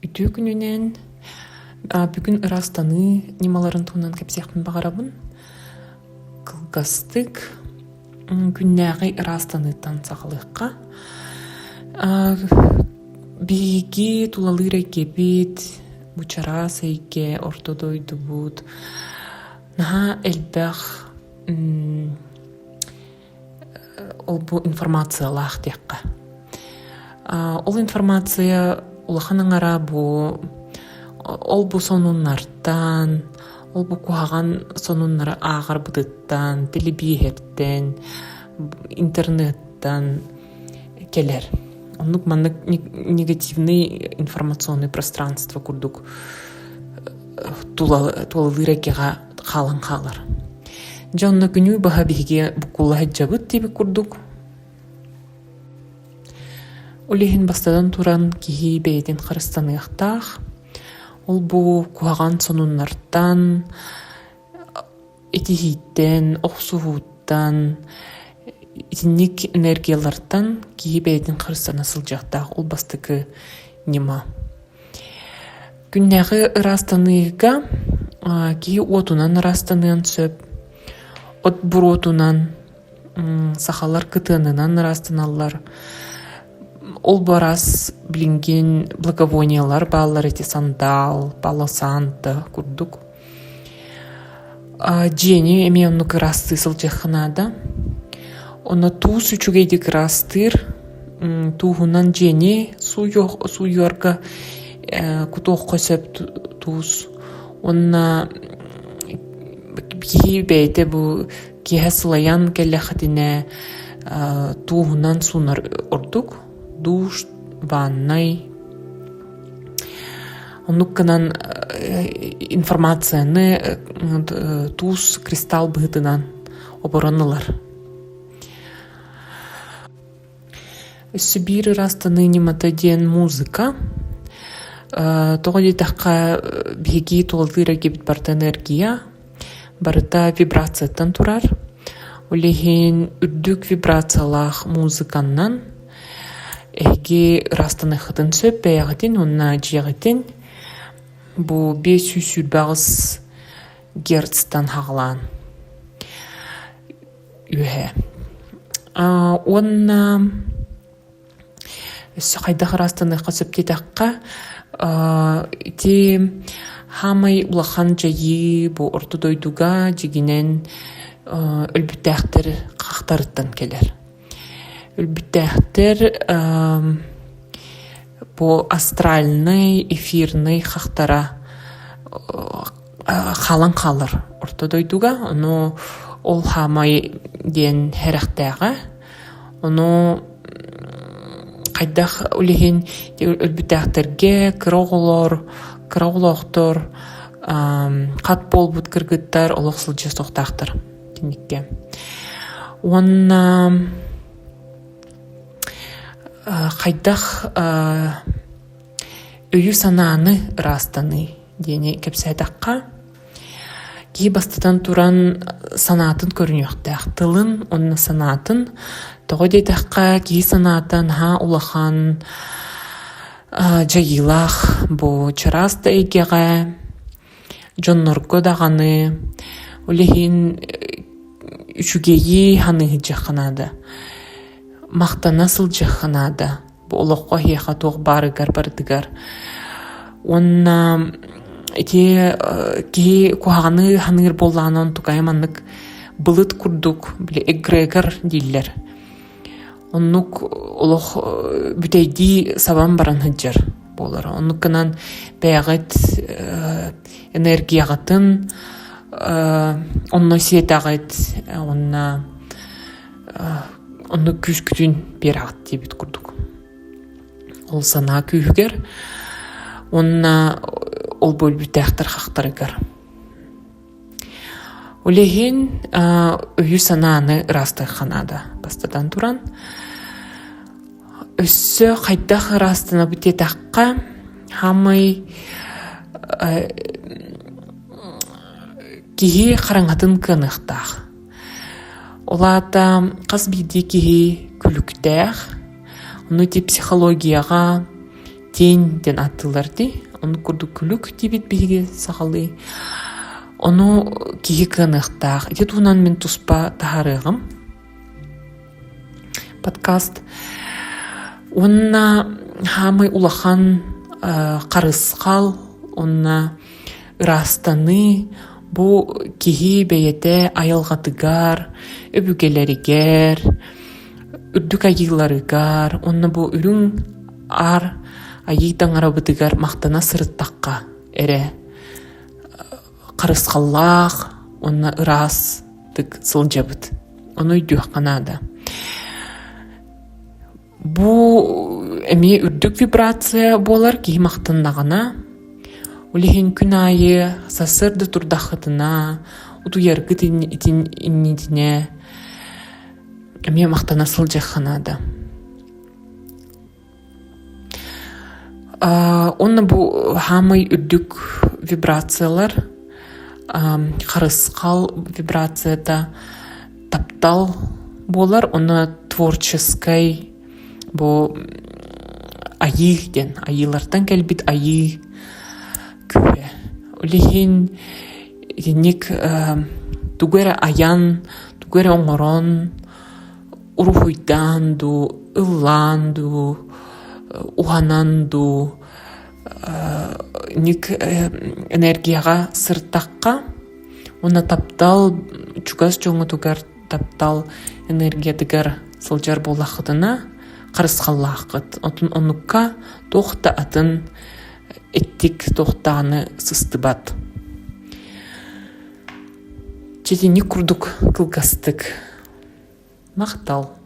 Үтүө күнүнэн бүгүн ыраастаныы ньымаларын туһунан кэпсиэхпин баҕарабын. Кылгастык күннээҕи ыраастаныыттан саҕалыахха. Биһиги тулалыыр эйгэбит, бу чараас эйгэ, орто дойдубут наһаа элбэх ол бу информациялаах диэххэ. Ол информация улахан аҥара бу ол бу сонуннартан, ол бу куһаҕан сонуннары ааҕарбытыттан, телебииһэртэн, интернеттан кэлэр. Оннук маннык негативный информационный пространство курдук тулалыыр эйгэҕэ хаалан хаалар. Дьэ онно күнүү баһа биһиги буккулла сылдьабыт диэбит курдук. Ол иһин бастатан туран киһи бэйэтин харыстаныахтаах. Ол бу куһаҕан сонуннартан, итиһииттэн, охсуһууттан, итинник энергиялартан киһи бэйэтин харыстана сылдьыахтаах. Ол бастакы ньыма. Күннээҕи ыраастаныыга киһи уотунан ыраастаныан сөп, от буруотунан, сахалар кытыанынан ыраастаналлар. Ол бу араас билиҥҥин благовониялар бааллар ити сандал, пало-санто курдук. Дьиэни эмиэ оннук ыраастыы сылдьыахха наада. Онно туус үчүгэйдик ыраастыыр. Тууһунан дьиэни сууйуорга кутуохха сөп туус. Уонна киһи бэйэтэ бу киэһэ сылайан кэллэххитинэ тууһунан суунар ордук. Душ, ваннай Оннук гынан информацияны туус кристалл быһыытынан оборон ылар. Өссө биир ыраастаныы ньымата диэн музыка. Тоҕо диэтэххэ, биһиги тулалыыр эйгэбит барыта энергия, барыта вибрацияттан турар. Ол иһин үрдүк вибрациялаах музыканнан эһиги ыраастаныаххытын сөп бэйэҕитин уонна дьиэҕитин бу 528 герцтан хаҕалаан үөһэ. Уонна Өссө хайдах ыраастаныахха сөп диэтэххэ, ити хаамай улахан дьайыы бу орто дойдуга дьигинэн өлбүттээхтэр хахтарыттан кэлэр. Өлбүттээхтэр бу астральнай, эфирный хахтара хаалан хаалар орто дойдуга. Ону ол хаамай диэн сэрэхтээҕэ. Ону хайдах ол иһин өлбүттээхтэргэ кыра оҕолор, кыра оҕолоохтор, хат буолбут кыргыттар олох сылдьыа суохтаахтар киниккэ. Уонна хайдах өйү-санааны ыраастаныы диэни кэпсээтэххэ, Киһи бастатан туран санаатын көрүнүөхтээх, тылын уонна санаатын. Тоҕо диэтэххэ, киһи санаата наһаа улахан дьайыылаах бу чараас да эйгэҕэ, дьоннорго даҕаны. Ол иһин үчүгэйи саныы сылдьыахха наада, махтана сылдьыахха наада. Бу олоххо эһиэхэ туох баарыгар барытыгар. Уонна ити киһи куһаҕаны саныыр буоллаҕына онтукайа маннык былыт курдук били эгрегор дииллэр. Оннук олох бүтэйдии сабан баран сылдьар буолар. Оннук гынан бэйэҕит энергияҕытын онно сиэтэҕит уонна Онно күүскүтүн биэрэҕит диэбит курдук. Ол санаа күүһүгэр уонна ол бөлбүттээхтэр хахтарыгар. Ол иһин өйү-санааны ыраастыахха наада бастатан туран. Өссө хайдах ыраастанабыт диэтэххэ, хаамай киһи хараҥатын кыаныахтаах. Ол аата хас биирдии киһи күлүктээх, ону ити психологияҕа, Тень диэн ааттыыллар дии. Оннук курдук күлүк диибит биһиги сахалыы. Ону киһи кыаныахтаах. Ити туһунан мин туспа таһаарыаҕым. Подкаст. Уонна хаамай улахан харысхал уонна ыраастаныы бу киһи бэйэтэ айылҕатыгар, өбүгэлэригэр, үрдүк айыыларыгар уонна бу үрүҥ аар айыы таҥарабытыгар махтана сырыттахха эрэ харысхаллаах уонна ыраастык сылдьабыт. Ону өйдүөххэ наада. Бу эмиэ үрдүк вибрация буолар киһи махтаннаҕына, ол иһин күн аайы сарсыарда турдаххытына, утуйаргыт иннитинэ эмиэ махтана сылдьыахха наада. Уонна бу хаамай үрдүк вибрациялар харысхал вибрацията таптал буолар уонна творческай бу айыы диэн айыылартан кэлбит айыы күүһэ. Ол иһин итинник тугу эрэ айан, тугу эрэ оҥорон уруһуйдаан дуу, ыллаан дуу, уһанан дуу ник энергияҕа сыртахха уонна таптал чугас дьоҥҥутугар таптал энергиятыгар сылдьар буоллаххытына харысхаллааххыт. Отун оннукка туох да атын эттик туох даҕаны сыстыбат. Читинник курдук кылгастык. Махтал.